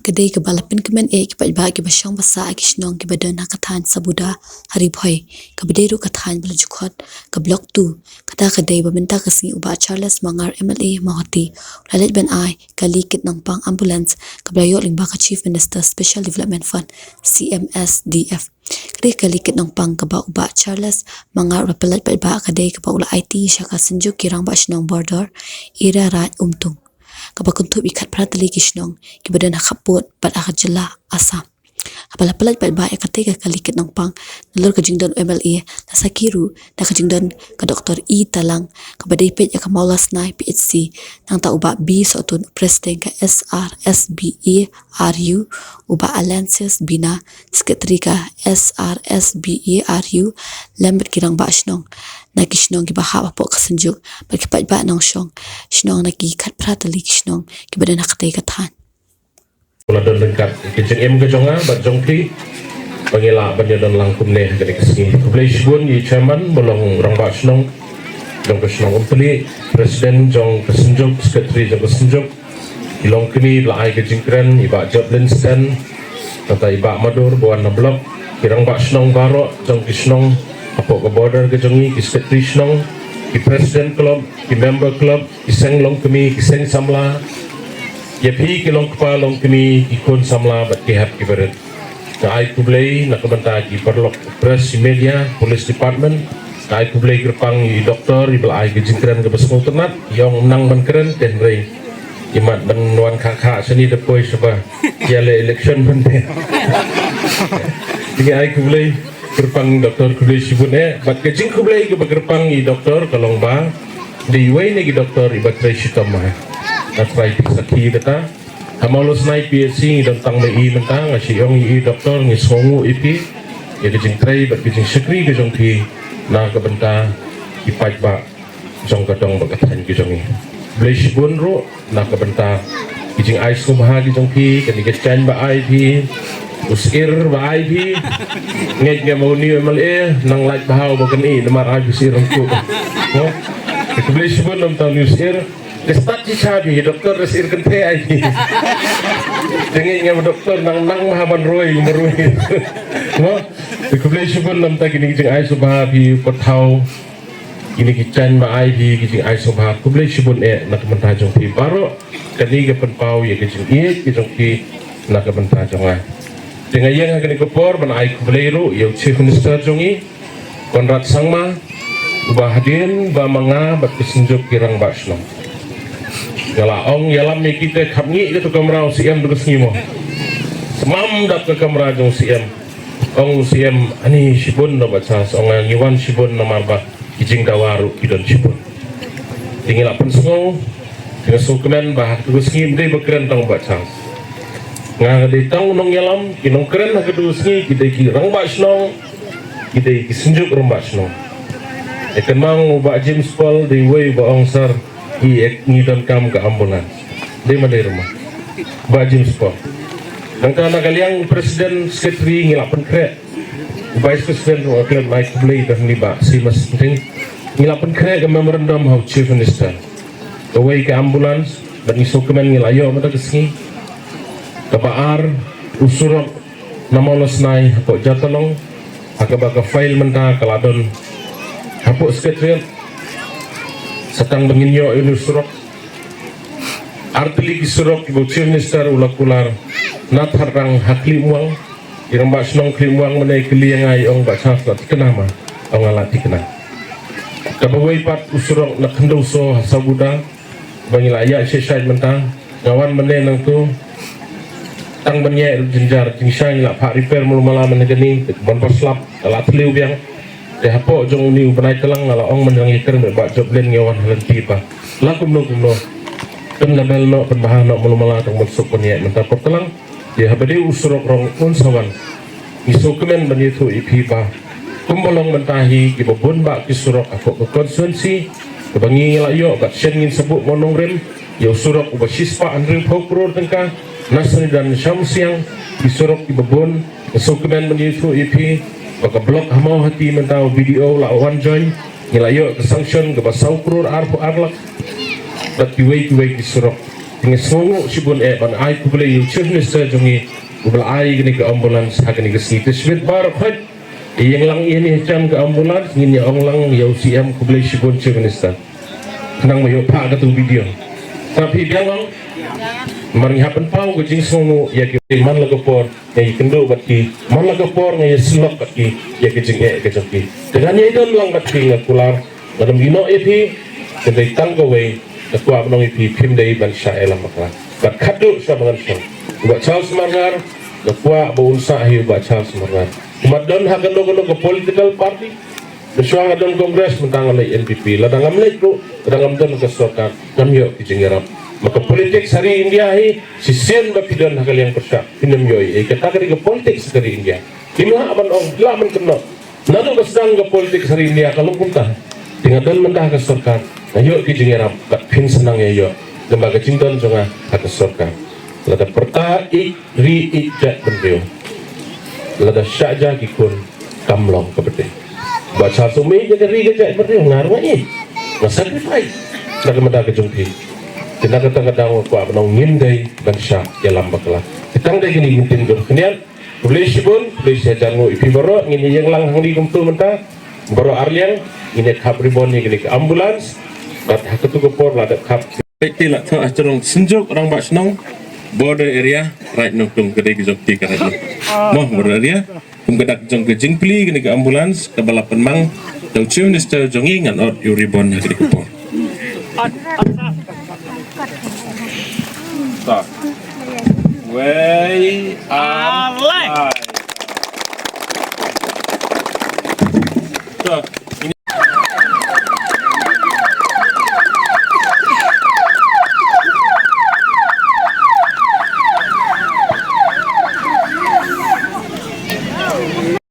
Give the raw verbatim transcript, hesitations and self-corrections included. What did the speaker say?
Ka dei kaba la pynkmen ïa ki paidbah kiba shong basa ha ki shnong kiba don ha ka thaiñ Sabuda ha Ri Bhoi, kaba dei ruh ka thaiñ ba la ju khot ka Block two. Kata ka dei ba mynta ka sngi u Bah Charles Marngar, M L A Mawhati, u la leit ban ai kali kit nongpang ambulance kaba la ïoh lyngba ka Chief Minister Special Development Fund, C M S D F. Ka dei kali kit nongpang kaba u Bah Charles Marngar u la pynlait paidbah, ka dei kaba u la aiti sha ka Synjuk ki Rangbah Shnong Border Area Raid Umtung, kaba kynthup ïa khatphra tylli ki shnong kiba don ha khappud bad ha ka jylla Assam. Haba la pynlait paidbah ïa katei ka kali kit nongpang, nalor ka jingdon u M L A, la sakhi ruh da ka jingdon ka Doctor E Talang, kaba dei peit ïa ka Mawlasnai P H C, nangta u Bah B Sohtun, President ka S R S B A R U, u Bah Aloysius Bina, Secretary ka S R S B A R U, lem bad ki rangbah shnong na ki shnong kiba hap hapoh ka Synjuk, bad ki paidbah nongshong shnong na ki khatphra tylli ki shnong kiba don ha katei ka thaiñ. Ba la don ryngkat ka jingim ka jong nga bad jong phi, ba ngi lah ban ïadon lang kumne ha kane ka sngi. Khublei shibun ïa i Chairman, ba long Rangbah Shnong jong ka shnong Umtali, President jong ka Synjuk, Secretary jong ka Synjuk, i longkmie ba la ai ka jingkren, i Bah Joplin Sten, nangta i Bah Madur ba wan na Block, ki Rangbah Shnong baroh jong ki shnong hapoh ka border ka jong ngi, ki Secretary Shnong, ki President Club, ki Member Club, ki seng longkmie, ki seng samla, ïa phi ki longkpa longkmie, ki khun samla bad ki hep ki barit. Nga ai khublei na ka bynta ki paralok press, media, police department. Nga ai khublei kyrpang ïa i doktor iba la ai ka jingkren kaba sngewtynnat, i ong nang ban kren te hynrei i mat ban wan kha kha shane da poi shaba ïa leh election ban te. Te nga ai khublei kyrpang doktor, khublei shibun eh. Bad ka jingkhublei kaba kyrpang ïa i doktor ka long ba dei iwei na ki doktor iba trei shitom ma nga. Nga trai phi sakhi kata. Ha Mawlasnai P H C ngi don tang ma i mynta, nga shu ong ïa i doktor, ngi sngewnguh ïa phi, ïa ka jingtrei bad ka jingshakri ka jong phi na ka bynta ki paidbah jong ka dong bad ka thaiñ ka jong ngi. Khublei shibun ruh na ka bynta ki jingai sngewbha ki jong phi, kane ka jaiñ ba ai phi, u sir ba ai phi. Ngeit nga ma une u M L A nang lait bha u ba kane namar ai phi u sir ruh. Mo? Khublei shibun namar une u sir. Te stad shisha phi, doktor, da sir kynthei ai phi. Te ngeit nga ma doktor nang nang bha ban roi, ban roi. Mo? Te khublei shibun namar kine ki jingai sngewbha phi, u pathai. Kine ki jaiñ ba ai phi, ki jingai sngewbha, khublei shibun eh na ka bynta jong phi baroh. Kane ka pynpaw ïa ka jingïeit ka jong phi na ka bynta jong nga. Te nga ïeng ha kane ka por ban ai khublei ruh ïa u Chief Minister jong ngi, Conrad Sangma, uba hadien ba ma nga bad ka Synjuk ki Rangbah Shnong, nga la ong ïalam ïa kita, khapngi ïa kato ka kamra u C M da ka sngi mo. Sdang dap ka kamra jong u C M. Ong u C M, ani shibun noh Bah Charles, ong nga ngi wan shibun namar ba ki jingdawa ruh ki don shibun. Te ngi la pynsngew, te nga sngewkmen ba ha kato ka sngi ym dei ba kren tang u Bah Charles. Nga dei tang u nongïalam, ki nongkren ha kato ka sngi ki dei ki Rangbah Shnong, ki dei ki Synjuk Rangbah Shnong. Te kynmaw u Bah James Paul dei uwei uba ong sir, i ek ngi donkam ka ambulance. Dei ma dei ruh ma Bah James Paul. Nangta na ka liang u President, Secretary ngi la pynkhreh. U Vice President ruh nga klet, nga ai khublei da hangne Bah Seumas Synting. Ngi la pynkhreh ka memorandum ha u Chief Minister. Kawei ka ambulance, bad ngi sngewkmen ngi la ïoh mynta ka sngi. Kaba ar, u surok na Mawlasnai hapoh Jatalong, ha kaba ka file mynta ka la don hapoh Secretariat. Sa tang ba ngin ïoh ïa une u surok. Ar tylli ki surok kiba u Chief Minister u la kular na Thadrang ha Khliehmuang. I Rangbah Shnong Khliehmuang mynne i kylli ïa nga i ong Bah Charles la thikna ma? Ong nga la thikna. Kaba wei pat u surok na Khyndeusor ha Sabuda ba ngi la ïaid shai shai mynta. Nga wan mynne nangtu tang ban ïaid ruh jynjar, jingshisha ngi la phah repair malu mala mynne kane, ban ba slap ka la thliew biang. Te hapoh jong une u bnai tlang nga la ong mynne ngi kren bad Bah Joplin, ngi wan ha lynti ba la kumno kumno, pynlevel noh, pynbha noh malu mala tang ban suk ban ïaid mynta por tlang. Te haba dei u surok rong un sa wan. Ngi sngewkmen ban ïathuh ïa phi ba kumba long mynta hi kiba bun bah ki surok hapoh ka constituency kaba ngi la ïoh, bad shen ngin sa buh mo nongrim ïa u surok uba shispah hynriewphew klur tyngka na Sanidan Shamsiang, ki surok kiba bun. Nga sngewkmen ban ïathuh ïa phi ba ka block ha Mawhati mynta u B D O la wan join, ngi la ïoh ka sanction kaba saw klur arphew ar lak. Bad kiwei kiwei ki surok. Ngi sngewnguh shibun eh ban ai khublei ïa u Chief Minister jong ngi uba la ai ïa kane ka ambulance ha kane ka sngi. Te shibit baroh khoit ïa ïeng lang ïa kane ka ambulance, ngin ïa ong lang ïa u C M khublei shibun Chief Minister. Khnang ba ïoh phah katu video. Sa phi biang ong. Namar ngi hap ban paw ka jingsngewnguh ïa ki man la ka por. Ngi kynduh bad ki man la ka por, ngi ïa syllok bad ki ïa ki jingeh ka jong ki. Te ngan ïa don lang bad ki, nga kular, nga dang ïehnoh ïa phi. Te dei tang kawei nga kwah ban ong ïa phi, phim dei ban shah ïalam bakla. Bad khatduh sha ba ngan shong, u Bah Charles Marngar, nga kwah ba un sah hi u Bah Charles Marngar. Kumba don ha kano kano ka political party, Mynshwa nga don Congress, mynta nga leit N P P. Lada ngam leit ruh, lada ngam don ka sorkar, ngam ïoh ki jingïarap. Ma ka politics ha ri India hi, shisien ba phi don ha ka liang pyrshah, phin ym ïoh ei. Kata ka dei ka politics ha ka ri India. Phi hap ban ong, lah ban kynnoh. Naduh ba sdang ka politics ha ri India ka long kumta. Te nga don mynta ha ka sorkar, nga ïoh ki jingïarap, bad phin sa nang ïa ïoh. Namar ka jingdon jong nga ha ka sorkar. Lada pyrta ïeit ri ïeit jaitbynriew, lada shah ja ki khun kam long kaba dei. Ba shah sumar ïa ka ri ka jaitbynriew, nga ruh nga ïeit, nga sacrifice na ka bynta ka jong phi. Te na kata ka daw nga kwah ban ong ngim dei ban shah ïalam bakla. Te tang dei kine ki ktien kaba khyndiat. Khublei shibun, khublei shihajar nguh ïa phi baroh. Ngin ïeng lang hangne kumto mynta. Baroh arliang ngin ïa khap ribbon ïa kane ka ambulance. Bad ha katu ka por la dep khap. Peit te la thoh ha jrong Synjuk Rangbah Shnong, border area, Raid Nongtung, ka dei ka jong te ka Raid Nongtung. Mo, border area, kum ka dak jong ka jingplie kane ka ambulance kaba la pynmang da u Chief Minister jong ngi, ngan ot ïa u ribbon ha kane ka por. Ta. Wei, ar, lai.